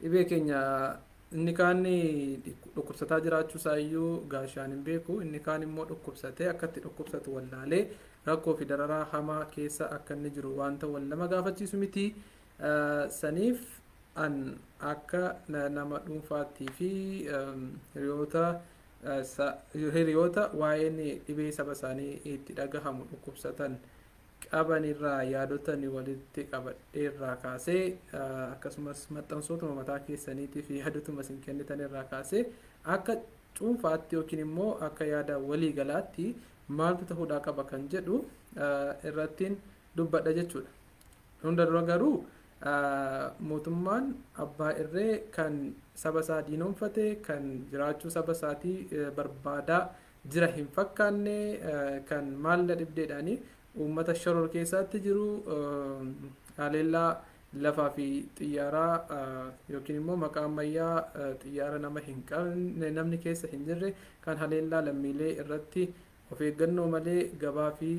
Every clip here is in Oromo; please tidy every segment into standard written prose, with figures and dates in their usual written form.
Dhibee keenya inni kaan dhukkubsataa jiraachuu isaa iyyuu gaashaan hin beeku, inni kaan immoo dhukkubsatee akka itti dhukkubsatu wallaalee rakkoo fi dararaa hamaa keessa akka inni jiru wanta wal nama gaafachiisu miti. Saniif an akka nama dhuunfaattii fi hiriyoota waa'een dhibee saba isaanii itti dhagahamu dhukkubsatan qabanirraa yaadotani walitti qabadheerraa kaasee, akkasumas maxxansootuma mataa keessaniitii fi yaadotuma isin kennitanirraa kaasee, akka cuunfaatti yookiin immoo akka yaada waliigalaatti maaltu ta'uudhaa qaba kan jedhu irrattiin dubbadha jechuudha. Hunda dura garuu mootummaan abbaa irree kan saba isaa diinoomfate, kan jiraachuu saba isaatii barbaadaa jira hin fakkaanne, kan maalla dhibdeedhaanii uummata shoror keessaatti jiru, haleellaa lafaa fi xiyyaaraa yookiin immoo maqaa ammayyaa xiyyaara nama hin qabne, namni keessa hin jirre, kan haleellaa lammiilee irratti of eeggannoo malee gabaa fi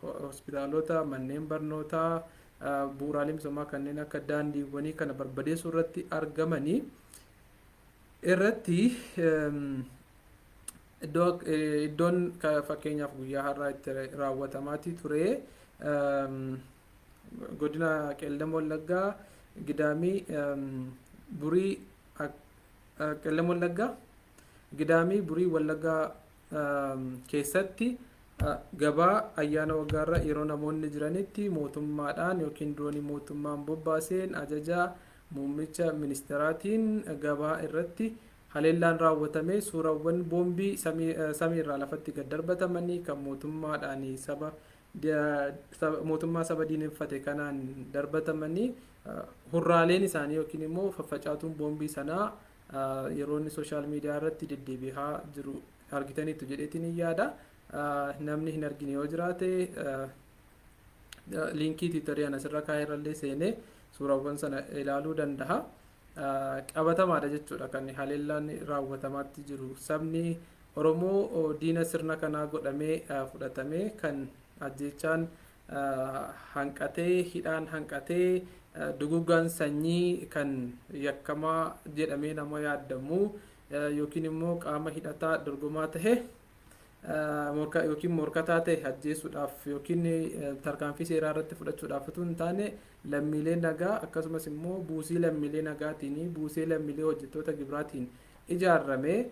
hospitaalota, manneen barnootaa, bu'uuraalee misoomaa kanneen akka daandiiwwanii kana barbadeessuu irratti argamanii irratti, iddoon fakkeenyaaf guyyaa har'aa itti raawwatamaatii ture godina Qeellam Wallaggaa Gidaamii Burii, Qeellam Wallaggaa Gidaamii Burii Wallaggaa keessatti gabaa ayyaana waggaarra yeroo namoonni jiranitti mootummaadhaan yookiin diroonii mootummaan bobbaaseen ajaja muummicha ministeeraatiin gabaa irratti haleellaan raawwatame, suurawwan boombii samiirraa lafatti gad darbatamanii kan mootummaadhaan saba mootummaa saba diineffate kanaan darbatamanii, hurraaleen isaanii yookiin immoo faffacaatuun boombii sanaa yeroo inni social media irratti deddeebi'aa jiru argitaniitu jedheetiin hin yaada. Namni hin argine yoo jiraate liinkii Tiwiitarii ana asirra kaa'e irrallee seenee suurawwan sana ilaaluu danda'a. Qabatamaadha jechuudha kan haleellaan raawwatamaatti jiru. Sabni Oromoo diina sirna kanaa godhamee fudhatamee, kan ajjeechaan hanqatee, hidhaan hanqatee, duguggaan sanyii kan yakkamaa jedhamee nama yaadamu yookiin immoo qaama hidhataa dorgomaa tahe yookiin morkataa ta'e ajjeesuudhaaf yookiin tarkaanfii seeraa irratti fudhachuudhaaf utuu hin taane, lammiilee nagaa akkasumas immoo buusii lammiilee nagaatiin, buusii lammiilee hojjettoota gibiraatiin ijaarame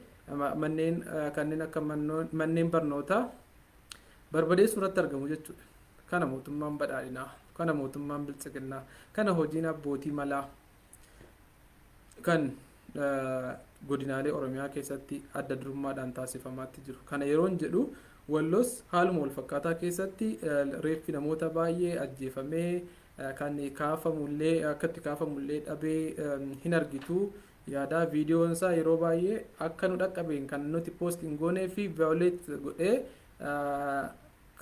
manneen kanneen akka manneen barnootaa barbadeessuu irratti argamu jechuudha. Kana mootummaan badhaadhinaa, kana mootummaan biltsiginnaa, kana hojiin abbootii malaa kan godinaalee Oromiyaa keessatti adda durummaadhaan taasifamaatti jiru. Kana yeroon jedhu, Wallos haaluma wal fakkaataa keessatti reeffi namoota baay'ee ajjeefamee kan kaafamullee akka itti kaafamullee dhabee hin argitu. Yaadaa viidiyoon isaa yeroo baay'ee akka nu dhaqqabeen kan nuti post hin goonee fi violate godhee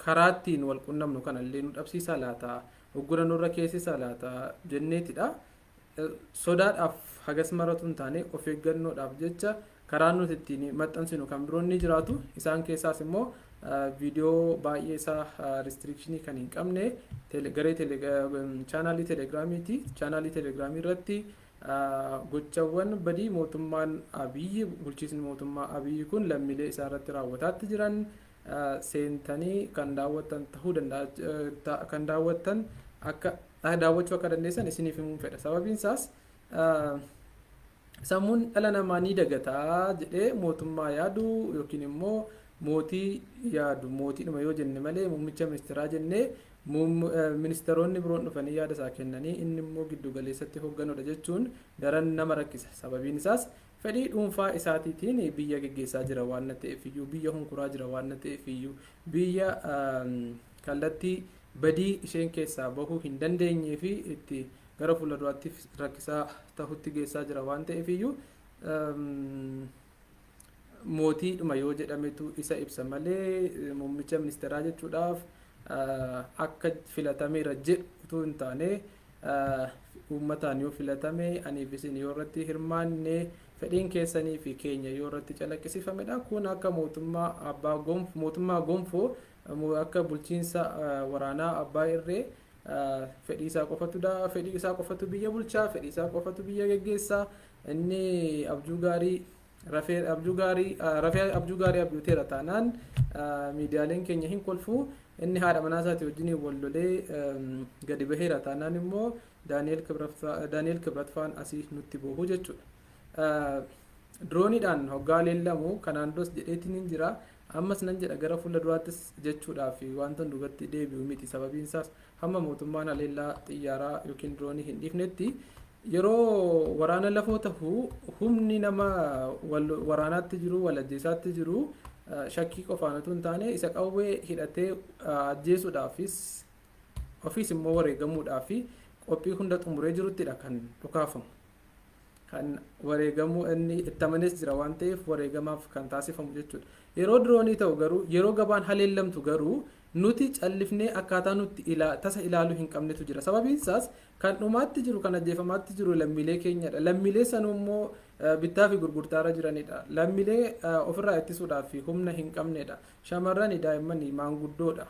karaa ittiin wal qunnamnu kanallee nu dhabsiisaa laata, uggura nurra keessisaa laata jenneetidha. Sodaadhaaf hagas maratu hin taane, of eeggannoodhaaf jecha karaa nuti ittiin maxxansinu kan biroon ni jiraatu. Isaan keessaas immoo viidiyoo baay'ee isaa restriction kan hin qabne garee chaanaalii Telegiraamiiti. Chaanaalii Telegiraamii irratti gochawwan badii mootummaan Abiyyi, bulchiisni mootummaa Abiyyi kun lammiilee isaa irratti raawwataatti jiran seentanii kan daawwattan ta'uu danda'a, kan daawwattan akka daawwachuu akka dandeessan isiniif himuun fedha. Sababiin isaas sammuun dhala namaa ni dagataa jedhee mootummaa yaadu yookiin immoo mootii yaadu, mootiidhuma yoo jenne malee muummicha ministeeraa jennee ministeeronni biroon dhufanii yaada isaa kennanii inni immoo giddu galeessatti hoogganudha jechuun daran nama rakkisa. Sababiin isaas fedhii dhuunfaa isaatiitiin biyya geggeessaa jira waan ta'eef iyyuu, biyya hunkuraa jira waan ta'eef iyyuu, biyya kallattii badii isheen keessaa bahuu hin dandeenyee fi itti gara fuulduraatti rakkisaa tahutti geessaa jira waan ta'eef iyyuu, mootiidhuma yoo jedhametu isa ibsa malee muummicha ministeeraa jechuudhaaf akka filatameera jedhu utuu hin taane, uummataan yoo filatame, aniif isin yoo irratti hirmaanne, fedhiin keessanii fi keenya yoo irratti calaqqisiifamedha. Kun akka mootummaa abbaa mootummaa gonfoo, akka bulchiinsa waraanaa abbaa irree Fedhii isaa qofatu, fedhii isaa qofatu biyya bulchaa, fedhii isaa qofatu biyya geggeessaa. Inni abjuu gaarii rafee, abjuu gaarii rafee, abjuu gaarii abjuuteera taanaan miidiyaaleen keenya hin kolfuu. Inni haadha manaa isaatii wajjin wal lolee gadi baheera taanaan immoo Daani'el Kibrat faan asii nutti boohu jechuudha. Dirooniidhaan hoggaa leellamu kanaan duras jedheetiin hin jira. Ammas nan jedha, gara fuula duraattis jechuudhaaf wanta duubatti deebi'u miti. Sababiin isaas hamma mootummaan haleellaa xiyyaaraa yookiin diroonii hin dhiifnetti, yeroo waraana lafoo tahu humni nama waraanaatti jiru, wal ajjeesaatti jiru, shakkii qofaan otoo hin taane isa qawwee hidhatee ajjeesuudhaafis ofiis immoo wareegamuudhaaf qophii hunda xumuree jiruttidha kan dhukaafamu. Kan wareegamuu inni itti amanes jira waan ta'eef wareegamaaf kan taasifamu jechuudha. Yeroo diroonii ta'u garuu, yeroo gabaan haleellamtu garuu, nuti callifnee akkaataa nutti tasa ilaaluu hin qabnetu jira. Sababiin isaas kan dhumaatti jiru, kan ajjeefamaatti jiru lammiilee keenyadha. Lammiilee sanuu immoo bittaa fi gurgurtaarra jiranidha. Lammiilee ofirraa ittisuudhaaf humna hin qabnedha. Shamarrani, daa'immanii, maanguddoodha.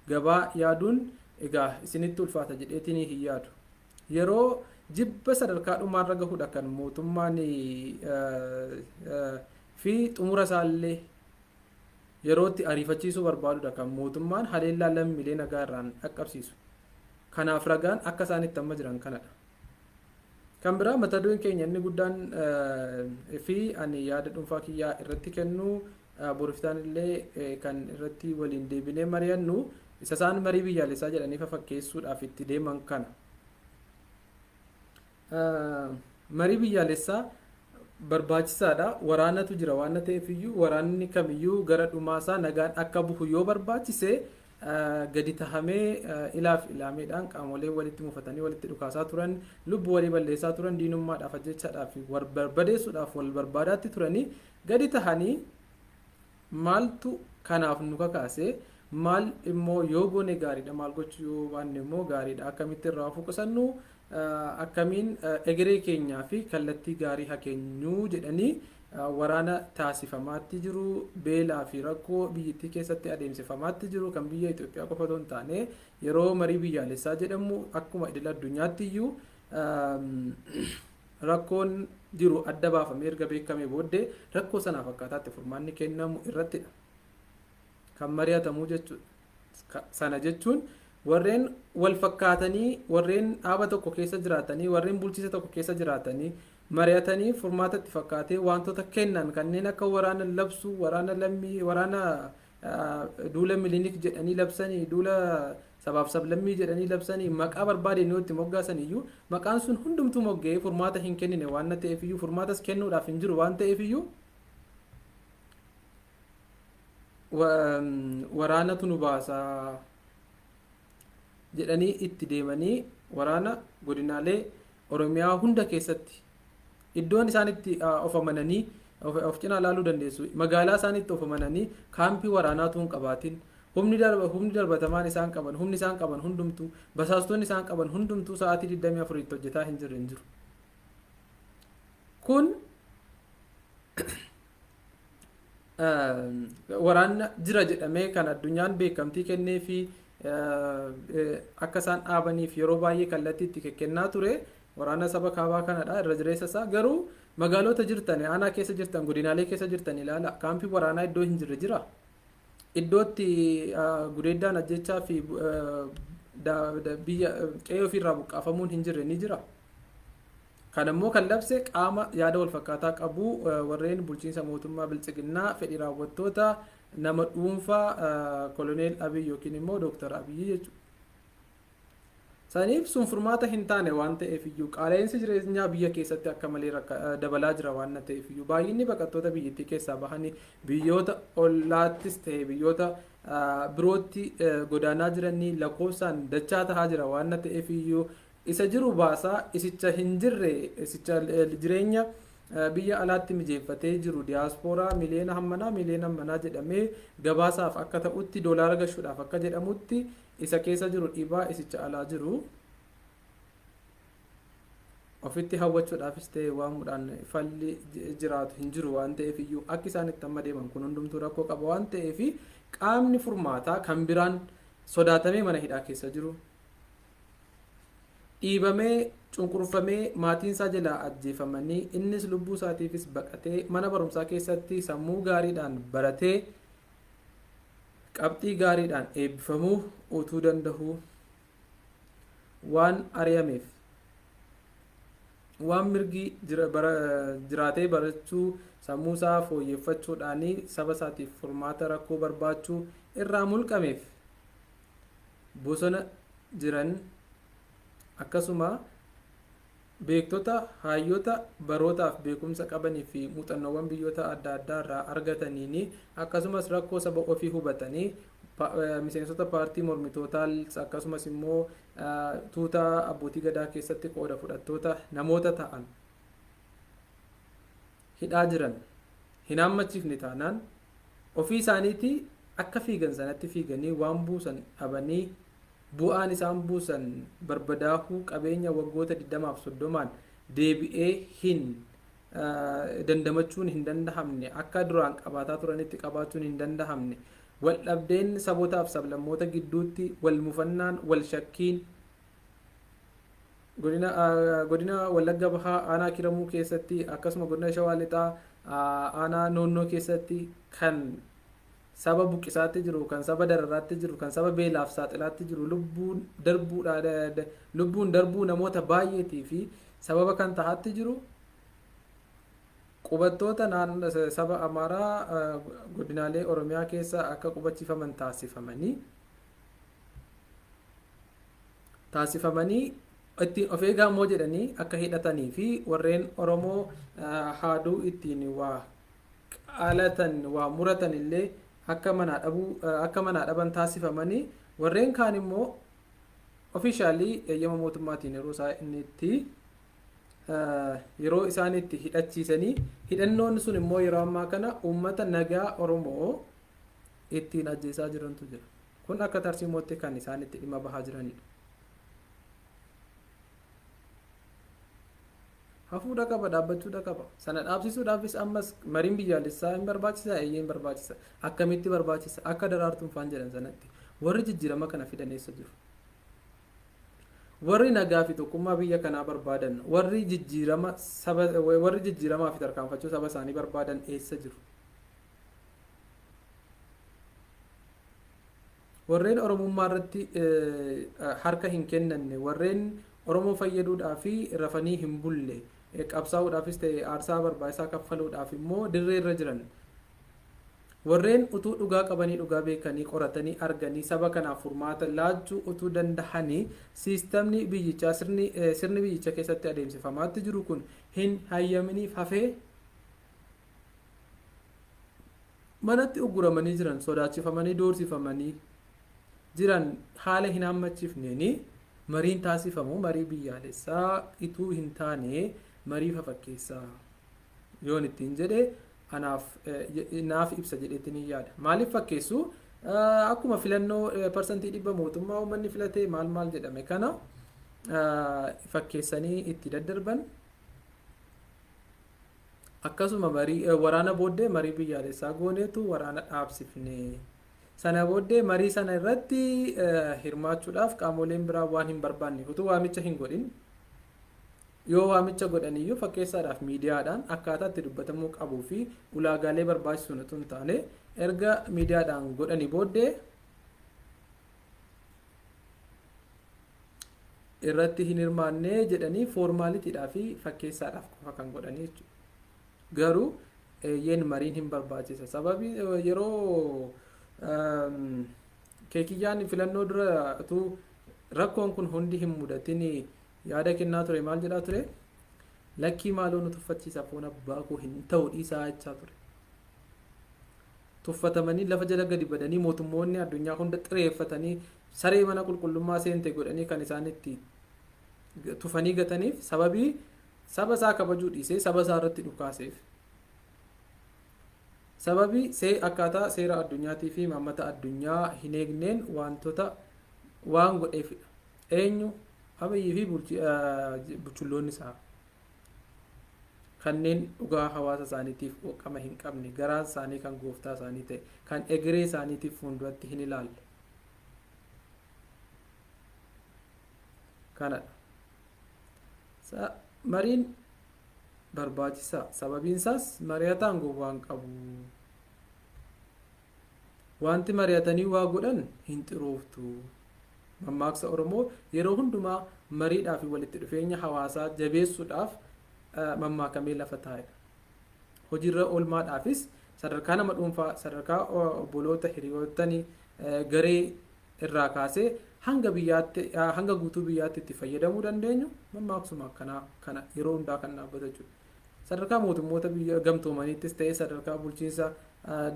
Gabaa yaaduun egaa isinitti ulfaata jedheetiin hin yaadu. Yeroo jibba sadarkaa dhumaarra gahudha kan mootummaan fi xumura isaallee yerootti ariifachiisuu barbaadudha kan mootummaan haleellaa lammiilee nagaa irraan dhaqqabsiisu. Kanaaf ragaan akka isaan itti amma jiran kanadha. Kan biraa, mata dureen keenya inni guddaan fi ani yaada dhuunfaa kiyyaa irratti kennu, boriftaan illee kan irratti waliin deebinee mari'annu, isa isaan marii biyyaalessaa jedhanii fafakkeessuudhaaf itti deeman kana. Marii biyyaalessaa barbaachisaadha. Waraanatu jira waan ta'eef iyyuu, waraanni kamiyyuu gara dhumaasaa nagaan akka buhu yoo barbaachise, gadi tahamee ilaaf ilaameedhaan qaamolee walitti mufatanii walitti dhukaasaa turan, lubbuu walii balleessaa turan, diinummaadhaaf, ajjechaadhaaf, wal barbadeessuudhaaf wal barbaadaatti turanii gadi tahanii maaltu kanaaf nu kakaase, maal immoo yoo goone gaariidha, maal gochuu yoo baanne immoo gaariidha, akkamitti irraa of qusannu, akkamiin egeree keenyaa fi kallattii gaarii hakeenyuu jedhanii waraana taasifamaatti jiru, beelaa fi rakkoo biyyattii keessatti adeemsifamaatti jiru, kan biyya Itoophiyaa qofa otoo hin taane, yeroo marii biyyaalessaa jedhamu akkuma idil addunyaatti iyyuu rakkoon jiru adda baafamee erga beekamee booddee rakkoo sanaaf akkaataatti furmaanni kennamu irrattidha kan mari'atamu jechuudha. Sana jechuun warreen wal fakkaatanii, warreen dhaaba tokko keessa jiraatanii, warreen bulchiisa tokko keessa jiraatanii mari'atanii furmaata itti fakkaatee wantoota kennan kanneen akka waraana labsuu, waraana lammii, waraana duula Milinik jedhanii labsanii, duula sabaaf sablammii jedhanii labsanii, maqaa barbaadeen yoo itti moggaasan iyyuu, maqaan sun hundumtuu mogga'ee furmaata hin kennine waan ta'eef iyyuu, furmaatas kennuudhaaf hin jiru waan ta'eef iyyuu, waraanatu nu baasaa jedhanii itti deemanii waraana godinaalee Oromiyaa hunda keessatti iddoon isaan itti of amananii of cinaa ilaaluu dandeessu, magaalaa isaan itti of amananii kaampii waraanaatu hin qabaatin, humni darbatamaan isaan qaban, humni isaan qaban hundumtuu, basaastonni isaan qaban hundumtuu sa'aatii 24 itti hojjetaa hin jirre hin jiru. Kun waraana jira jedhamee kan addunyaan beekamtii kennee fi akka isaan dhaabaniif yeroo baay'ee kallattii itti kennaa ture waraana saba kaabaa kanadha irra jireessa isaa. Garuu magaalota jirtan, aanaa keessa jirtan, godinaalee keessa jirtan ilaala, kaampii waraanaa iddoo hin jirre jira. Iddootti gudeeddaan, ajjechaa fi biyya qe'ee ofiirraa buqqaafamuun hin jirre ni jira. Kan immoo kan labse qaama yaada wal fakkaataa qabu, warreen bulchiinsa mootummaa Biltsiginnaa, fedhii raawwattoota nama dhuunfaa Koloneel Abiy yookiin immoo Dooktar Abiyyi jechuudha. Saniif sun furmaata hin taane waan ta'eef iyyuu, qaala'insi jireenyaa biyya keessatti akka malee dabalaa jira waan ta'eef iyyuu, baay'inni baqattoota biyyattii keessaa bahanii biyyoota ollaattis ta'e biyyoota birootti godaanaa jiranii lakkoofsaan dachaa tahaa jira waan ta'eef iyyuu, isa jiru baasaa isicha hin jirre, isicha jireenya biyya alaatti mijeeffatee jiru, diyaaspooraa miliyoona hammanaa miliyoona hammanaa jedhamee gabaasaaf akka ta'utti, doolaara gashuudhaaf akka jedhamutti, isa keessa jiru dhibaa, isicha alaa jiru ofitti hawwachuudhaafis ta'e waamuudhaan falli jiraatu hin jiru waan ta'eef iyyuu, akka isaan itti amma deeman kun hundumtuu rakkoo qaba waan ta'eef, qaamni furmaataa kan biraan Sodaatamee mana hidhaa keessa jiru, dhiibamee, cunqurfamee, maatiin isaa jalaa ajjeefamanii, innis lubbuu isaatiifis baqatee mana barumsaa keessatti sammuu gaariidhaan baratee qabxii gaariidhaan eebbifamuu utuu danda'uu waan ari'ameef, waan mirgi jiraatee barachuu, sammuu isaa fooyyeffachuudhaanii saba isaatiif furmaata rakkoo barbaachuu irraa mulqameef bosona jiran, akkasuma beektota, hayyoota barootaaf beekumsa qabanii fi muuxannoowwan biyyoota adda addaa irraa argataniin, akkasumas rakkoo saba ofii hubatanii miseensota paartii mormitootaa, akkasumas immoo tuuta abbootii gadaa keessatti qooda fudhattoota namoota ta'an hidhaa jiran hin hammachiifne taanaan, ofii isaaniitii akka fiigan sanatti fiiganii waan buusan dhabanii, bu'aan isaan buusan barbadaahuu qabeenya waggoota 20f 30n deebi'ee hin dandamachuun hin dandahamne, akka duraan qabaataa turanitti qabaachuun hin dandahamne, wal dhabdeen sabootaaf sablammoota gidduutti, wal mufannaan, wal shakkiin godina Wallagga Bahaa aanaa Kiramuu keessatti, akkasuma godina Shawaa Lixaa aanaa Noonnoo keessatti kan saba buqqisaatti jiru, kan saba dararaatti jiru, kan saba beelaaf saaxilaatti jiru, lubbuun darbuu namoota baay'eetii fi sababa kan tahaatti jiru, qubattoota saba Amaaraa godinaalee Oromiyaa keessa akka qubachiifaman taasifamanii ittiin of eegaa immoo jedhanii akka hidhatanii fi warreen Oromoo haaduu ittiin waa qalatan, waa muratan illee akka manaa dhaban taasifamanii, warreen kaan immoo officially eeyyama mootummaatiin yeroo isaan itti hidhachiisanii, hidhannoon sun immoo yeroo ammaa kana uummata nagaa Oromoo ittiin ajjeesaa jirantu jira. Kun akka tarsiimootti kan isaan itti dhimma bahaa jiranidha. Hafuudha qaba, dhaabbachuudha qaba. Sana dhaabsisuudhaafis ammas mariin biyyaalessaa hin barbaachisa, eeyyee hin barbaachisa. Akkamitti barbaachisa? Akka Daraartuun faan jedhan sanatti warri jijjiirama kana fidan eessa jiru? Warri nagaa fi tokkummaa biyya kanaa barbaadan, warri jijjiirama saba, warri jijjiiramaa fi tarkaanfachuu saba isaanii barbaadan eessa jiru? Warreen Oromummaa irratti harka hin kennanne, warreen Oromoo fayyaduudhaa fi rafanii hin bulle, qabsaa'uudhaafis ta'e aarsaa barbaachisaa kaffaluudhaaf immoo dirree irra jiran, warreen utuu dhugaa qabanii, dhugaa beekanii, qoratanii arganii saba kanaaf furmaata laachuu utuu dandahanii, siistamni biyyichaa, sirni biyyicha keessatti adeemsifamaatti jiru kun hin hayyaminiif hafee manatti ugguramanii jiran, sodaachifamanii, doorsifamanii jiran, haala hin hammachiifneeni mariin taasifamu marii biyyaalessaa ituu hin taane marii fafakkeessaa yoon ittiin jedhe anaaf naaf ibsa jedheetti ni yaada. Maaliif fakkeessu? Akkuma filannoo 100% mootummaa uummanni filatee maal maal jedhame kana fakkeessanii itti daddarban, akkasuma marii waraana booddee marii biyyaalessaa gooneetu waraana dhaabsifne. Sana booddee marii sana irratti hirmaachuudhaaf qaamoleen biraa waan hin barbaanne, utuu waamicha hin godhin, yoo waamicha godhaniyyuu fakkeessaadhaaf miidiyaadhaan akkaataa itti dubbatamuu qabuu fi ulaagaalee barbaachisuun utuu hin taane, erga miidiyaadhaan godhanii booddee irratti hin hirmaanne jedhanii formalityidhaa fi fakkeessaadhaaf qofa kan godhanii jechuudha. Garuu eeyyeen, mariin hin barbaachisa. Sababii yeroo Keekiyyaan filannoo dura utuu rakkoon kun hundi hin mudatin yaada kennaa ture, maal jedhaa ture? "Lakkii, maaloo nu tuffachiisa, foon abbaa koo hin ta'u, dhiisaa" jechaa ture. Tuffatamanii lafa jala gadi badanii, mootummoonni addunyaa hunda xireeffatanii, saree mana qulqullummaa seente godhanii kan isaan itti tufanii gataniif sababii saba isaa kabajuu dhiisee saba isaa irratti dhukaaseef. Sababii akkaataa seera addunyaatii fi imaammata addunyaa hin eegneen wantoota waan godheefidha. Eenyu? Abiyyii fi buchulloonni isaa. Kanneen dhugaa hawaasa isaaniitiif quuqama hin qabne, garaan isaanii kan gooftaa isaanii ta'e, kan egeree isaaniitiif fuulduratti hin ilaalle. Kanadha. Mariin barbaachisaa, sababiin isaas mari'ataan gowwaan qabu. Wanti mari'atanii waa godhan hin xirooftu. Mammaaksa Oromoo yeroo hundumaa mariidhaa fi walitti dhufeenya hawaasaa jabeessuudhaaf mammaakamee lafa taa'edha. Hojiirra oolmaadhaafis sadarkaa nama dhuunfaa, sadarkaa obboloota, hiriyoottanii, garee irraa kaasee hanga biyyaatti, hanga guutuu biyyaatti itti fayyadamuu dandeenyu mammaaksuma akkanaa kana yeroo hundaa kan dhaabbatu jechuudha. Sadarkaa mootummoota biyya gamtoomaniittis ta'ee, sadarkaa bulchiinsa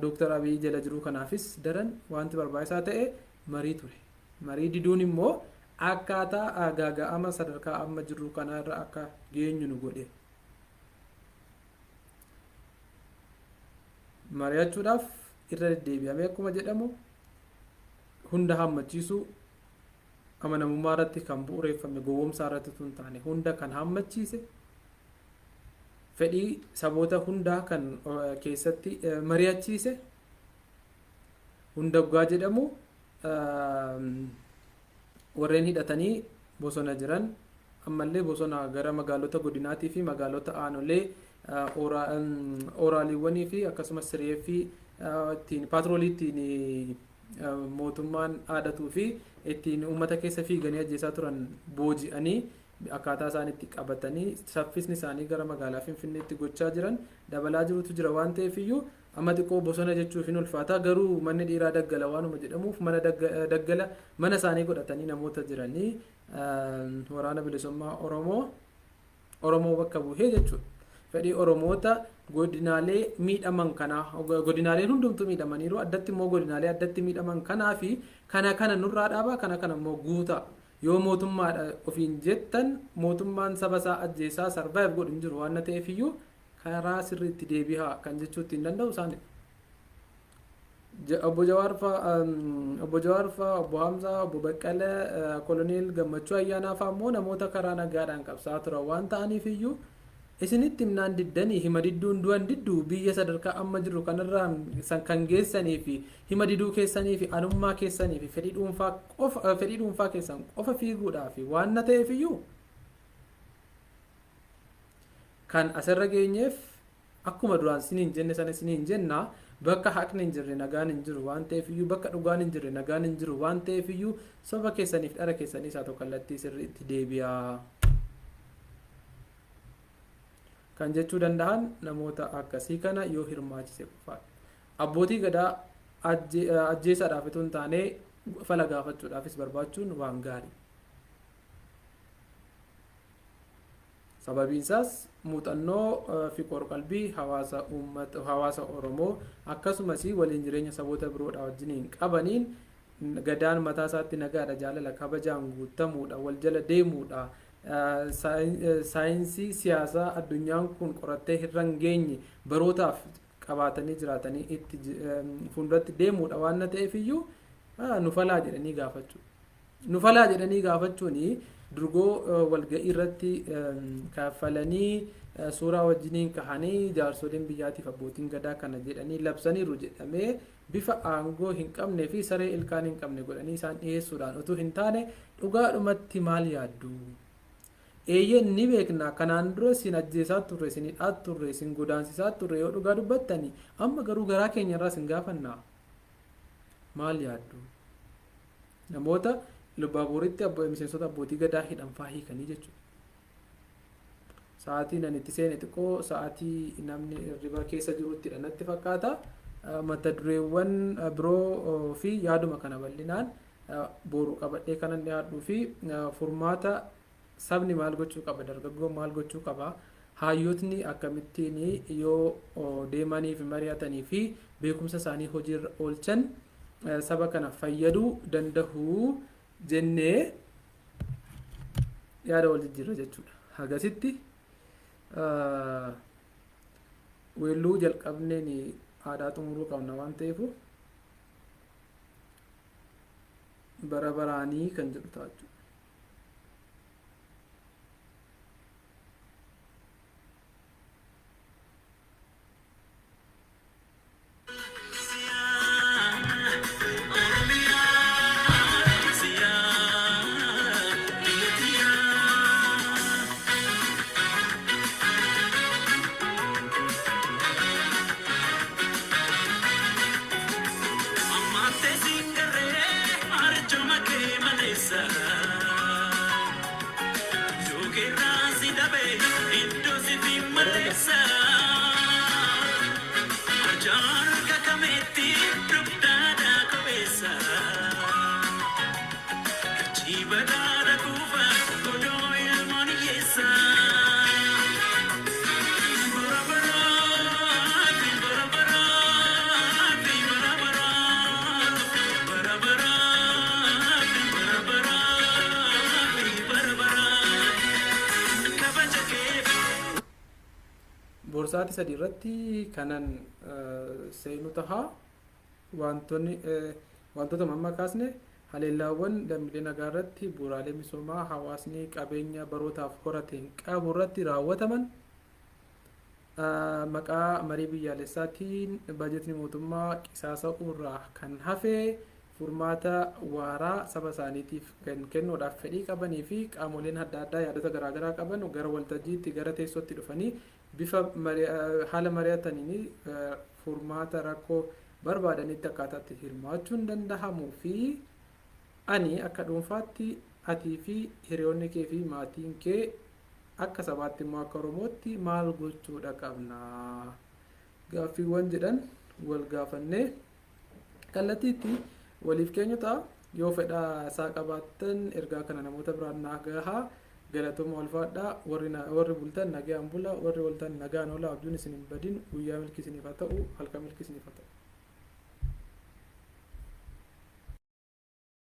Dooktar Abiyyi jala jiru kanaafis daran wanti barbaachisaa ta'e marii ture. Marii diduun immoo akkaataa gaaga'ama sadarkaa amma jirru kanarra akka geenyu nu godhe. Mari'achuudhaaf irra deddeebi'amee akkuma jedhamu, hunda hammachiisuu, amanamummaa irratti kan bu'uureeffame, gowwoomsaa irratti tun taane, hunda kan hammachiise, fedhii saboota hundaa kan keessatti mari'achiise. Hunda dhugaa jedhamu, warreen hidhatanii bosona jiran, ammallee bosona gara magaalota godinaatii fi magaalota aanolee ooraaliiwwanii fi akkasumas sireeffii ittiin paatroolii ittiin mootummaan aadatuu fi ittiin uummata keessa fiiganii ajjeesaa turan booji'anii, akkaataa isaan itti qabatanii saffisni isaanii gara magaalaa Finfinneetti gochaa jiran dabalaa jirutu jira. Waan ta'eef iyyuu amma xiqqoo bosona jechuuf hin ulfaata, garuu manni dhiiraa daggala waanuma jedhamuuf, mana daggala mana isaanii godhatanii namoota jiranii Waraana Bilisummaa Oromoo, Oromoo bakka bu'ee jechuudha. Fedhii Oromoota godinaalee miidhaman kanaa, godinaaleen hundumtuu miidhamaniiru, addatti immoo godinaalee addatti miidhaman kanaa fi kana kana nurraa dhaabaa, kana kana immoo guutaa. Yoo mootummaadha ofiin jettan, mootummaan saba isaa ajjeesaa survive godhu hin jiru. Waan ta'eef iyyuu karaa sirriitti deebi'aa kan jechuu ittiin danda'u isaanidha. Obbo Jawaar fa'aa, Obbo Jawaar fa'aa, Obbo Hamzaa, Obbo Baqqala, Koloneel Gammachuu Ayyaanaa fa'aa immoo namoota karaa nagaadhaan qabsaa'aa turan waan ta'aniif iyyuu, isinitti himnaan diddanii, hima didduun du'an didduu, biyya sadarkaa amma jiru kanarraan kan geessanii fi hima diduu keessanii fi anummaa keessanii fi fedhii dhuunfaa qofa, fedhii dhuunfaa keessan qofa fiiguudhaa fi waan na ta'eef iyyuu kan asirra geenyeef, akkuma duraan isiniin jenne sana isiniin jenna. Bakka haqni hin jirre nagaan hin jiru waan ta'eef iyyuu, bakka dhugaan hin jirre nagaan hin jiru waan ta'eef iyyuu, soba keessaniif dhara keessaniis haa ta'u kallattii sirriitti deebi'aa kan jechuu danda'an namoota akkasii kana yoo hirmaachise qofaadha. Abbootii gadaa ajjeesaadhaaf itoo hin taane fala gaafachuudhaafis barbaachuun waan gaarii. Sababiin isaas muuxannoo fi qorqalbii hawaasa uummata, hawaasa Oromoo, akkasumas waliin jireenya saboota biroodha wajjiniin qabaniin, gadaan mataa isaatti nagaadha, jaalala, kabajaan guutamuudha, wal jala deemuudha. Saayinsii siyaasaa addunyaan kun qorattee hirra hin geenye barootaaf qabaatanii jiraatanii itti fuulduratti deemuudha. Waan ta'eef iyyuu nu falaa jedhanii gaafachuu. Nu falaa jedhanii gaafachuun durgoo walga'ii irratti kaffalanii suuraa wajjiniin kahanii jaarsoliin biyyaatiif abbootiin gadaa kana jedhanii labsaniiru jedhamee bifa aangoo hin qabnee fi saree ilkaan hin qabne godhanii isaan dhiyeessuudhaan utuu hin taane, dhugaadhumatti maal yaaddu? Eeyyeen, ni beekna, kanaan dura isin ajjeesaa turre, isin hidhaa turre, isin godaansisaa turre yoo dhugaa dubbattani. Amma garuu garaa keenya irraa isin gaafanna. Maal yaaddu? Namoota Lubbaaburitti miseensota abbootii gadaa hidhan faa hiikanii jechuudha. Sa'aatiin ani itti seene xiqqoo sa'aatii namni hirriba keessa jiruttidha natti fakkaata. Mata dureewwan biroo fi yaaduma kana bal'inaan boru qabadhee kanan dhiyaadhuu fi furmaata, sabni maal gochuu qaba, dargaggoon maal gochuu qaba, hayyootni akkamittiin yoo deemanii fi mari'atanii fi beekumsa isaanii hojiirra oolchan saba kana fayyaduu danda'u jennee yaada wal jijjiirra jechuudha. Hagasitti weelluu jalqabneen aadaa xumuruu qabna waan ta'eef, bara baraanii kan jedhu ta'a jechuudha. Dhabe iddoo sifi maleessa. Arjaan kakameetti dugdaadhaa kopheessa. Jibadaadha kuufa godoo ilmoon hiyyeessa. Bara baraafi bara baraafi bara baraafi bara baraafi bara baraafi bara baraafi kabaja kee. Borsaatii 3 irratti kanan seenu taha. Wantoonni wantoota amma kaasne, haleellaawwan lammiilee nagaa irratti, bu'uuraalee misoomaa hawaasni qabeenya barootaaf horateen qabu irratti raawwataman, maqaa marii biyyaalessaatiin bajetni mootummaa qisaasa'uu irraa kan hafe furmaata waaraa saba isaaniitiif kan kennuudhaaf fedhii qabanii fi qaamoleen adda addaa yaadota garaagaraa qaban gara waltajjiitti, gara teessootti dhufanii bifa haala mari'ataniin furmaata rakkoo barbaadanitti akkaataatti hirmaachuun danda'amuu fi ani akka dhuunfaatti, atii fi hiriyoonni kee fi maatiin kee, akka sabaatti immoo akka Oromootti maal gochuudha qabna gaaffiiwwan jedhan wal gaafannee kallattiitti waliif keenyu ta'a. Yoo fedha isaa qabaattan ergaa kana namoota biraan naa gahaa. Galatooma, ulfaadhaa. Warri bultan nagaan bula, warri ooltan nagaan oola. Abjuun isin hin badin. Guyyaa milkii isiniif haa ta'u, halkan milkii isiniif haa ta'u.